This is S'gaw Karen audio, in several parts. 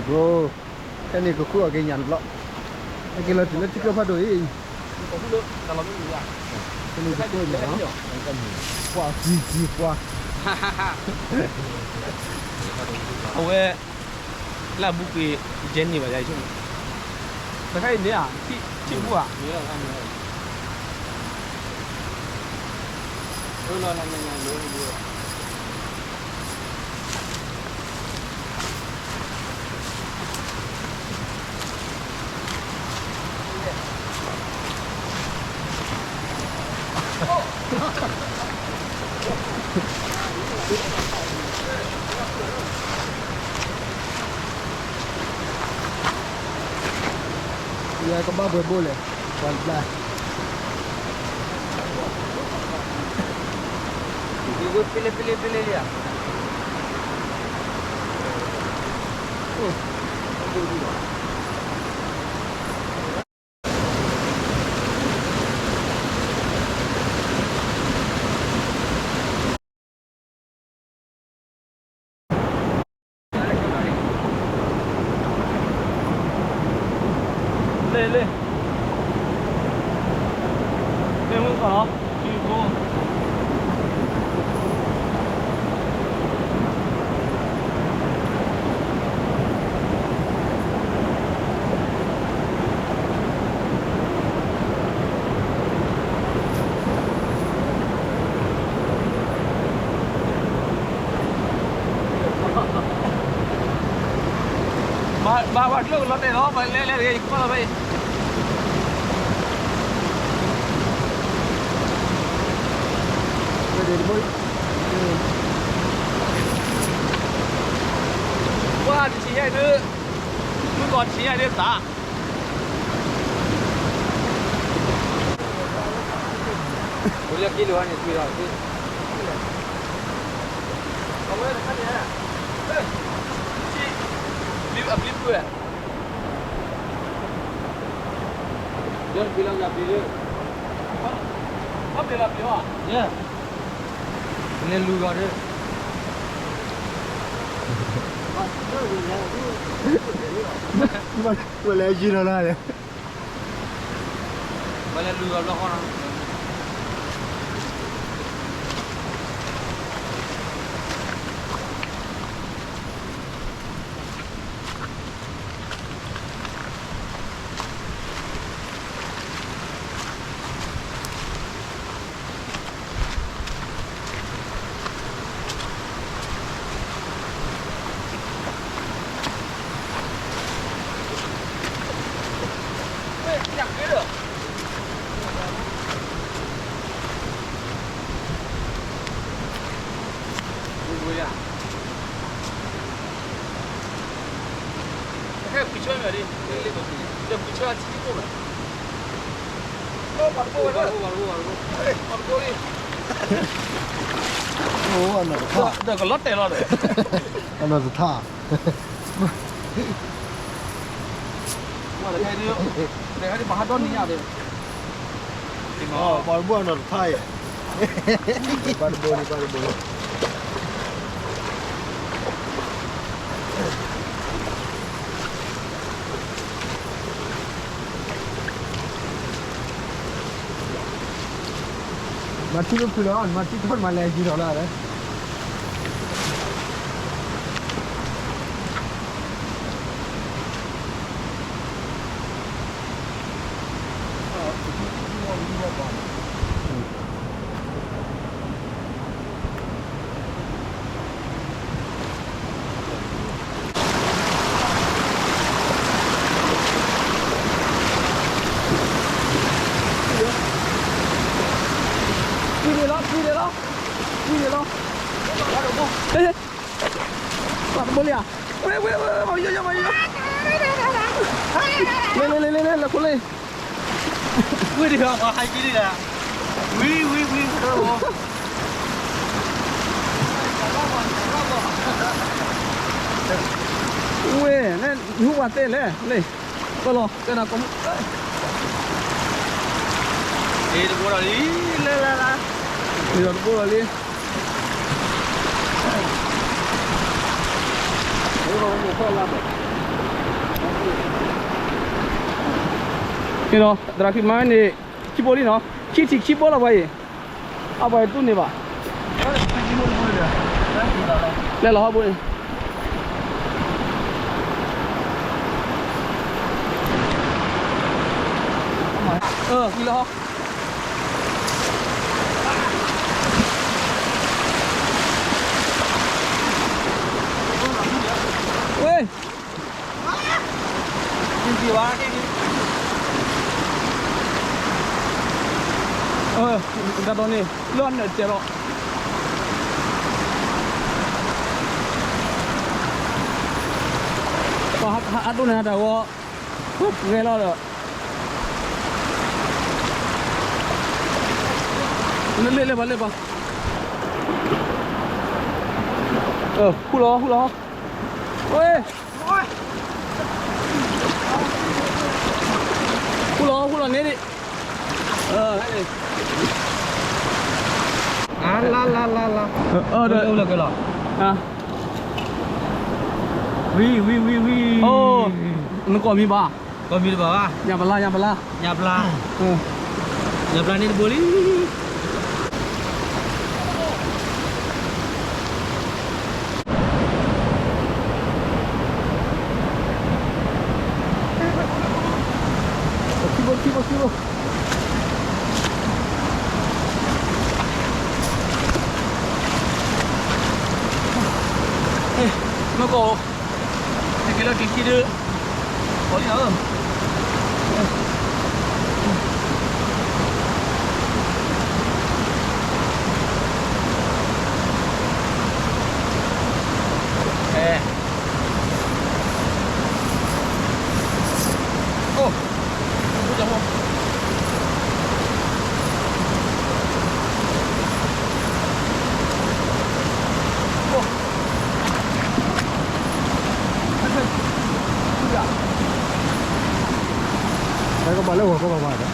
ဘိ, ခဲန့ၣ်ကဃုအီၣ်က့ၤညၣ်တဘျီ, ဟဲက့ၤလီၤတုၤလၢထံကၢၢ်ဖးဒိၣ်အံၤ, ခဲန့ၣ်ကဃုအီၣ်ညၣ်လီၤ, ပှၤကွံာ်ကွံာ်ပှၤ, အဝဲ လၢအဘူးကွံာ် ယဲၢ်နံၣ်ဘၣ်ယၤ, တခါအံၤန့ၣ်ဧါ, ထံၣ်ဘူးဧါ, ယကဘၣ်ပှဲၤဘိလဲၣ်, ပှၤတဘျါ, ပလ့ပလ့ပလ့လံဧါ. လ့လ့, မ့ၢ်မုၢ်ကီၢ်လီၤ, ထံဖိ ဘၣ်ဘၣ်ကျိၣ်ကလီၤတဲာ်လီၤ, ဘၣ်လဲၤလဲၤတဂ့ၤ ယကဘၣ်လီၤဖဲအံၤ. ပှၤတဆံညါအံၤဒုး, မုၢ်ကီၢ်တဆံညါအံၤဒုးသး လၢကံလိာ်န့ၣ် ကွံာ်လီၤ, အဝဲတခါန့ၣ်, အပျံၤဖုဝဲ, ဒီးပျံၤလီၤပျံၤလၢ, ဘၣ်ပျံၤလီၤပျံၤဘၣ်, လဲၤလူၤဂီၤဒီး, ဝဲလဲၤယံၤလီၤလၢ်န့ၣ်, ဝဲလဲၤလူၤဂီၤဘျီဃီလီၤ. အိၣ်အနီၢ်တထၣ်, ဒီးကလီၤတဲာ်လီၤဒီး, အနီၢ်တထၣ်, ပှၤတဟဲဒ်, တဟဲဒ်ပှၤဟးဒီနံၤညါဒီး, ပှၤတဘိအနီၢ်တထၣ်အံၤ, ဘၣ်တဘိလံဘၣ်တဘိလံ. မၤထံၣ်ဖုလီၤ, မၤထံၣ်ထီၣ်မၤလဲၤယံၤထီၣ်လၢ်ဒီး. ကွံာ်န့ၣ်လီၤ, ကွံာ်န့ၣ်လီၤ, ကွံာ်န့ၣ်လီၤ, ပှၤတဘိလံဧါ, ဝဲဝဲဝဲ, ပှၤယီယီပှၤယီ, လဲၤလဲၤလဲၤလဲၤလဲၤ, လဲၤခိၣ်လံ. ဝံၤဒီးပှၤဟဲကံဒံးဒၣ်, ဝံၤဝံၤဝံၤ, ဝဲန့ၣ် ဟူပှၤသ့လဲၣ်, လံ, ပလီၤ, ကဲနၤကိးမုၢ်, တဘိဒီးလံ, လၢလၢလၢ, တဘိဒီးလံ, တဘိဒီးလံ, တဘိဒီးလံ. ကဲဒီး သရၣ်ခံမါန့ၣ် ခံဘိလံနီၤ, ခံထံၣ်ခံဘိလီၤပှၤအံၤ, အပှၤအံၤတူၢ်န့ၢ်ဘၣ်, လဲၤလီၤဟီၣ်ဘိန့ၣ်, အၢ ဝံၤလီၤဟီၣ်, ဝ့ၢ် တၢ်ဒိးန့ၣ် လၢအနၢၣ်တဲလီၤ, ပှၤဟးဒိၣ်န့ၢ်တၢ်ဂီၤ, ဂဲၤလီၤဒီး, လၢလၢလၢပှၤလၢပှၤ, ဃူလီၤဃူလီၤ, ဝဲ ဃူလီၤဃူလီၤန့ၣ်ဒံး, လါလါလါလါ, အိၣ်လၢကလီၤ, ဝံၤဝံၤဝံၤဝံၤ, နကိးမံၤဘၣ်, ကိးမံၤတဘၣ်ဘၣ်, ညၣ်ပလါ ညၣ်ပလါ, ညၣ်ပလါ, ညၣ်ပလါန့ၣ်တဘိလံ. မ့ၢ်ကီး, တက့ၤလၢက့ၤခံဒု, ကီးလံနီၤ, အဲ အိၣ်, ကဘၣ်လၢဂီၤကဘၣ်ဘၣ်ဒီး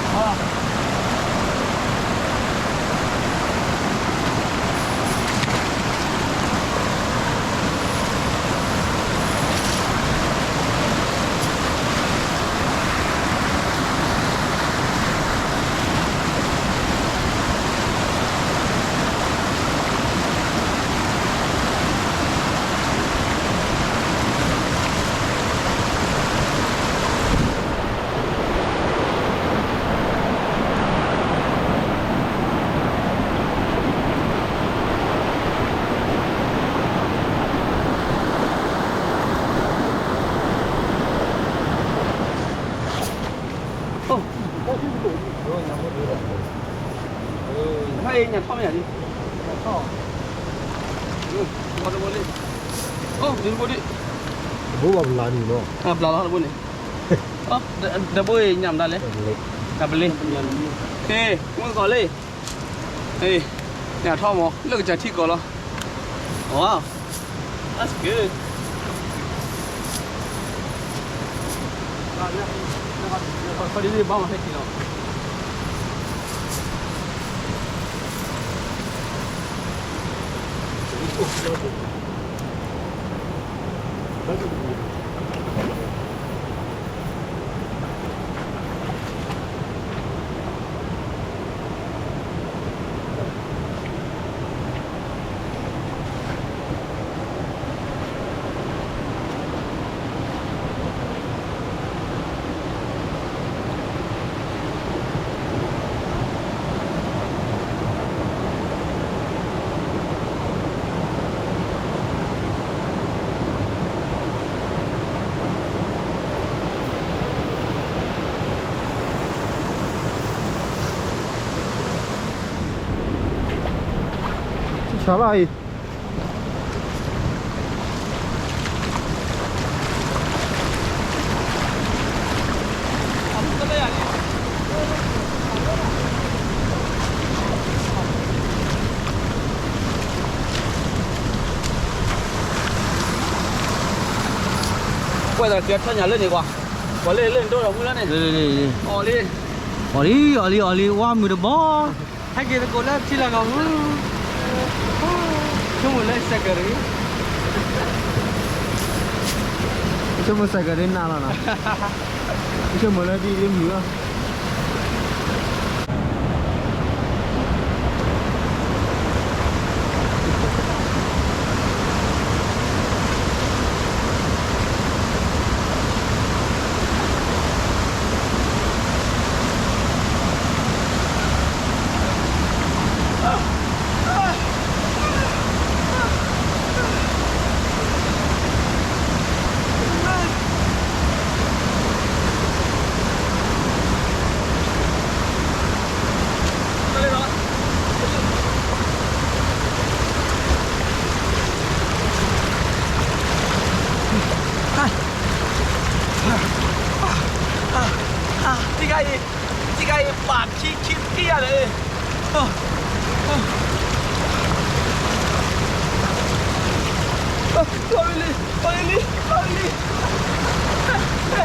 အိၣ်, ဟဲအံၤ ညၣ်ထီၣ်မ့ၢ်ညၣ်လံ, ညၣ်ထီၣ်, အိၣ်တဘိလံ, အိၣ် ဒ်တဘိဒံး, တဘိဘၣ်ပျၢ်န့ၣ်လီၤ, ပျၢ်လီၤတဘိန့ၣ်, တဘိအံၤညၣ်မတၤလဲၣ်, ညၣ်ပလ့, က့ၤ မုၢ်ကီးလံ, ညၣ်ထီၣ်မး လၢကစၢ်ထံကီၢ်လီၤ, wow, that's good. ခီဒ်န့ၣ် ဘၣ်မၤဖဲထံလီၤ. ဆါဘၣ်အံၤ ပှဲၤသးကဲထီၣ်ညါလၢန့ၣ်ကွၢ်, ပှၤလၢလၢနဒိၣ်ဒီးမုၢ်လၢန့ၣ်, အီၣ်လံ, အီၣ်လံ, အီၣ်လံ, အီၣ်လံ, ဝါမုာ်တဘီ, ဟဲက့ၤသကိးလၢထံလီၤကီၢ်ပူၤ, ဆိကမိၣ်လၢစဲးကရံၣ် မုၢ်စဲးကဒုးနးလီၤနီၤ, ဆိကမိၣ်လၢဒ်လၢမုာ်လီၤ. ထံကါအံၤ ထံကါအံၤ ပာ်ခံခံခံရတယ် လီၤလံ လီၤလံ လီၤလံ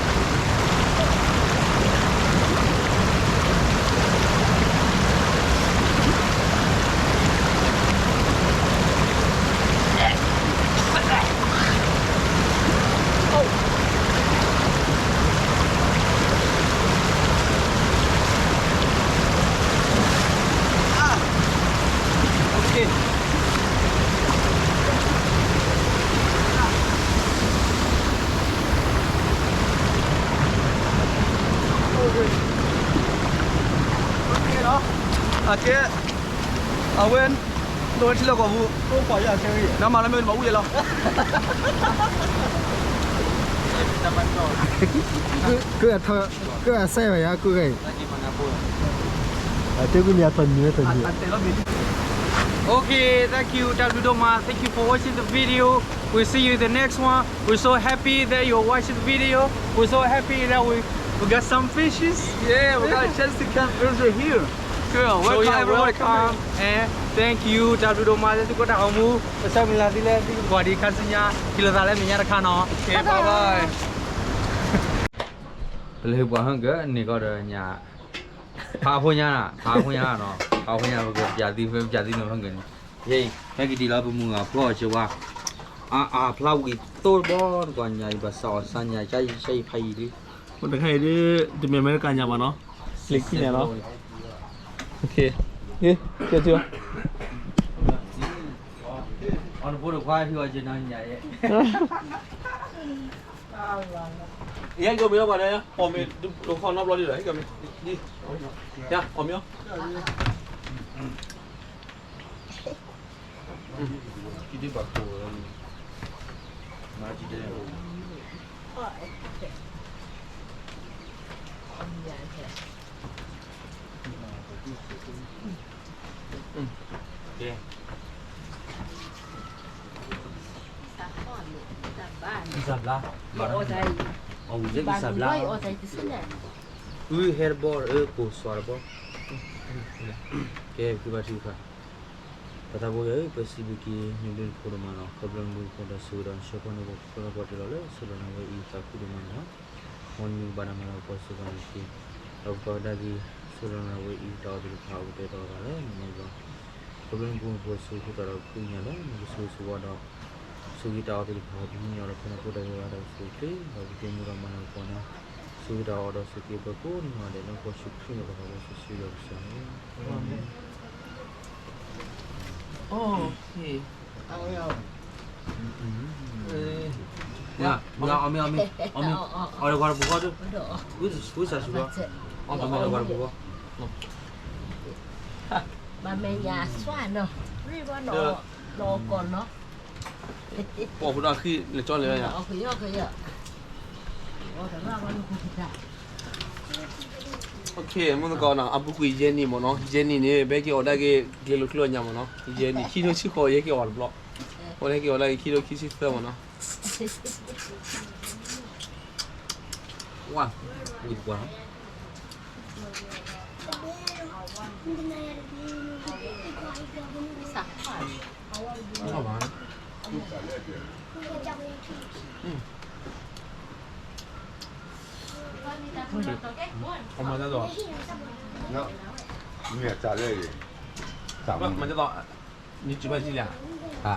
အကဲ အဝဲ ဒီးထံလီၢ်ကီၢ်ပူၤ နမၤလၢမ့ၢ်မၤဝံၤလီၤ ကၢအထီ ကၢအစဲဘၣ်ယၤ ကၢဂၤအံၤ အတဲကွံာ်န့ၣ် အထီၣ်နံၤဝဲတနံၤ Okay, thank you, တၢ်ဘျုးဒိၣ်မး thank you for watching the video. We'll see you in the next one. We're so happy that you're watching the video. We're so happy that we, we got some fishes. Yeah, we got a chance to come visit here. Good. So welcome, yeah, everyone. Welcome. And thank you, တၢ်ဘျုးဒိၣ်မး လၢသုကွၢ်တၢ်ဂီၤမူ ပဆၢမုၢ်လၢ်သုလၢသုကကွၢ်ဒံးခါဆူညါ ဟံးလိာ်သးလၢမဲာ်ညါတခါနီၤ Okay, bye bye. ပလဲၤဟ့ၣ်ပှၤဟၢကၢန့ၣ်ကီးဒီးညါ ဖးဖိညါနၤ ဖးဖိညါနီၤ ဖးဖိညါ ပကပျးသု ပပျးသုန့ၣ်ဟၢကၢန့ၣ် ယဲ ဟဲက့ၤဒံးလီၤ ပမုၢ်ဂၤဖျီအီၤစ့ဝါ အါအါဖျါဝံၤသိတဘီ နကွၢ်ညါအံၤ ဘၣ်စးအီၤစးညါ ကၠါအံၤ ကၠါအံၤဖးယံာ်လံ မ့ၢ်တခါအံၤဒ် တမ့ၢ်အမဲရကၤညါဘၣ်နီၤ လ့ၤခံညါနီၤ Okay, ကဲ ကဲ ကဲ အီၤတဖိတခွါဟံးအီၤက့ၤနီၤညါယဲ ယဲကမ့ၢ်လီၤပှၤဒီး အီၣ်မ့ၢ်တခီနီတဘျီဒ်ဒီး ဟဲကမ့ၢ် ဒ် ယအီၣ်မ့ၢ်အီၤ ခံဒံးဘၣ်ခိၣ် မၤကံဒဲ ကဲ ကံစးဘျါ အဝံၤလၢကံစးဘျါ အုဟဲတဘီ အကိးစွါတဘီ ကဲ ပကဘၣ်ထုကဖၣ် ပသးဖိယွၤဧၢ ပစံးဘျုးက့ၤနဘျုးနဖှိၣ်ဒိၣ်မးနီၤ ခီဖျိနဘျုးနဖှိၣ်ဒီးဆိၣ်ဂ့ၤဒီးနဆှၢဖီၣ်န့ၢ်ပှၤ ခီဖျိနပှၤတ့ၢ်လီၤလၢစိၤဒီးနဝဲအံၤသးခုဒိၣ်မးနီၤ မ်နမံၤကဘၣ်တၢ်မၤလၢပှၤစိၤဃၣ်န့ၣ်တက့ၢ် ဒီးပကွၢ်ကဒါက့ၤ စိၤဒီးနဝဲအံၤတၢ်အီၣ်သ့ၣ်တဖၣ် အိၣ်ကတဲာ်ကတီၤအသးလၢနမဲာ်ဘျီ ခီဖျိနဘျုးနဖှိၣ်ဆိၣ်ဂ့ၤဃုာ်ဒီးပဃ့ကညးလၢနကဆိၣ်ဂ့ၤဆိၣ်ဝါဒီး ဆိၣ်ဂ့ၤတၢ်အီၣ်သ့ၣ်တဖၣ် ပဟံးန့ၢ်အီၤဒီးဖဲနဖိတၢ်ဂ့ၤဝဲဒၣ်ကဆိၣ်ဂ့ၤချ့ ဒီးပသ့မူဒီးမၤလၤကပီၤန့ၣ် ဆိၣ်ဂ့ၤတၢ်အီၣ်ဒီးဆိၣ်က့ၤပှၤကိးနီၢ်ဂၤဒဲး လၢကီၢ်ဆူခရံာ်နပၢ်သးဘိစီဆှံယွၤကစၢ်န့ၣ် အီၣ်မ့ၢ် အီၣ်မ့ၢ် အီၣ်မ့ၢ် အီၣ်ဒီးပှၤတပူၤဃီဒု ဝံသးစူၤ အီၣ်မ့ၢ်ဒီးပှၤတပူၤဃီ ဘၣ်မဲာ်ညါစွါနီၤ ရ့ဘီနီၤ နီၢ်ကီၢ်နီၤ ပိာ်ဖိဒီးအဃံလဲၤကၠီလဲၤဝဲယါ အီၣ်ကယီၣ်ကယီၣ် အီၣ်တရၣ်ဝဲလၢပူၤကတၢၢ် မုၢ်သကိးနီၤ အပူၤကွံာ်ယဲၢ်နံၣ်မ့ၢ်နီၤ ယဲၢ်နံၣ်န့ၣ် ဘဲက့ၤအီၣ်ဒၣ်က့ၤ ကျဲလိာ်ကျိအညါမ့ၢ်နီၤ ယဲၢ်နံၣ် ခံထိဆံဃိး ယဲက့ၤအီၣ်တဘျီ အဝဲက့ၤအီၣ်ဒၣ်က့ၤ ခံထိခံဆံသၢမ့ၢ်နီၤ ဝါ ဝံၤတပှၢ်နီၤ အမၤတၢ်ဒီး မၤတၢ်ဒီး နစံးဘၣ်စံးလံ န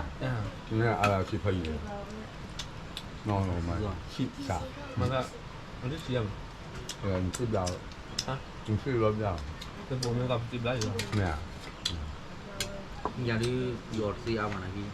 အါလီၤစံးဖးယံာ်လံ မၤသး အတဆံးယါမး, နစံးဘျါ, နစံးလီၤဘျါ, တပိာ်မ့ၢ်ကပတံဘျါယါ, မ့ၢ်ဧါ, ယၤဒုး ယီၤတသ့အါမးနၤ, ဘျီ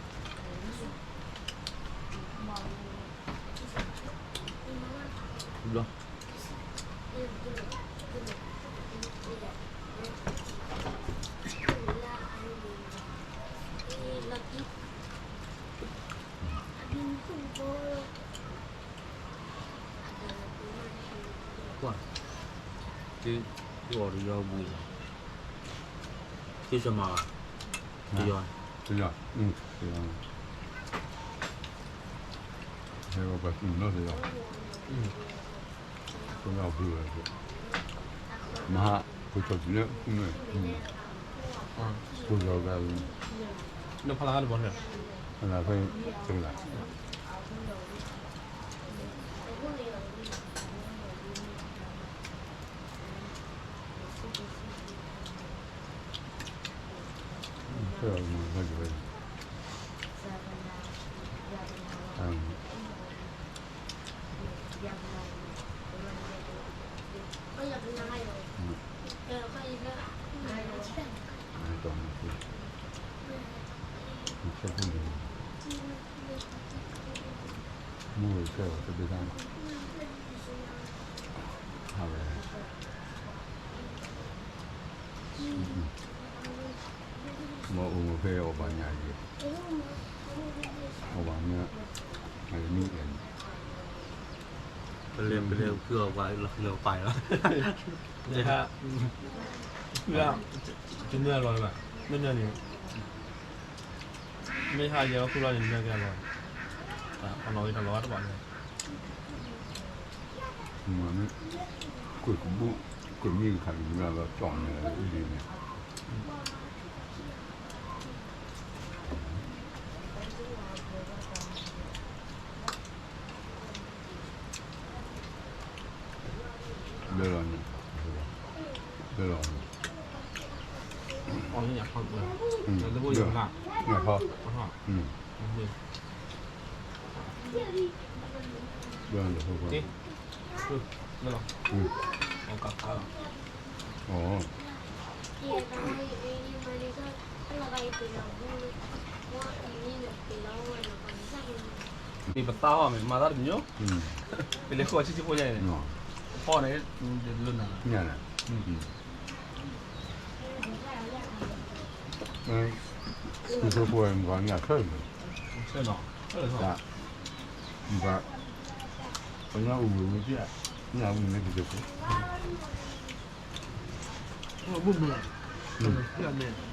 ကွၢ်, သုအီၤတယီၤဘှံးလီၤ, သုစမၤဘၣ်, တယီၤ, တယီၤ, တယီၤ, ဟဲဝဲပှၤသုးနီၢ်တယီၤ, တယီၤဘှံးလီၤ, မဟါ, ဖိစီၤပျံၤလၢ, ဖိစီၤပျံၤ, လၢဖးလၢ်တဘီန့ၣ်, ဖးလၢ်ဖဲ, တကလး မ့ၢ်ဝဲဆဲးဝဲတဘ့ၣ်တၢ်န့ၣ်, အဝဲ, မ့ၢ်အိၣ်မ့ၢ်ဖဲအီၣ်ဘၣ်ညါယဲ, အီၣ်ဘၣ်ညါ, အမ့ၢ်အဲၣ်န့ၣ်, ပလဲၤပလဲၤဖုအီၣ်ဘၣ်လီၤလီၤပာ်လီၤ, ယဟါ, ဖုအ, တနၢၤလီၤဘၣ်, မ့ၢ်န့ၣ်, မ့ၢ်ဟါယဲအီၣ်ဖုလီၤန့ၣ် နၢၤက့ၤလီၤ, အလီၤဝဲတလီၤတဘၣ်လီၤ, ကွၢ်ကဘူၣ်, ကွၢ်မ့ၢ်ခးကဘူၣ်လၢကၠီၣ်န့ၣ်လီၤန့ၣ်, ဘဲလီၤန့ၣ်, ဘဲလီၤန့ၣ်, အီၣ်ညၣ်ဖီ, ညၣ်ဖီ, ဘဲလီၤ, ဘဲလီၤ, အီၣ်ကးကးလီၤ, အီၣ် မ့ၢ်ပသးအီၣ်မ့ၢ်မၤသးတမံၤ, ပလဲၤဃုအီၣ်ဆံးဆံးဖိညါန့ၣ်, ဖီန့ၣ်, လၢနၤ, ဆံးဆံးဖိမၤညၣ်ဆၢ, ဆၢနီၤ, ပှၤညၣ်အူဝဲဝဲ, ညၣ်အူန့ၣ်တကဲးဖိ, ဘုမ့ၢ်, မ့ၢ်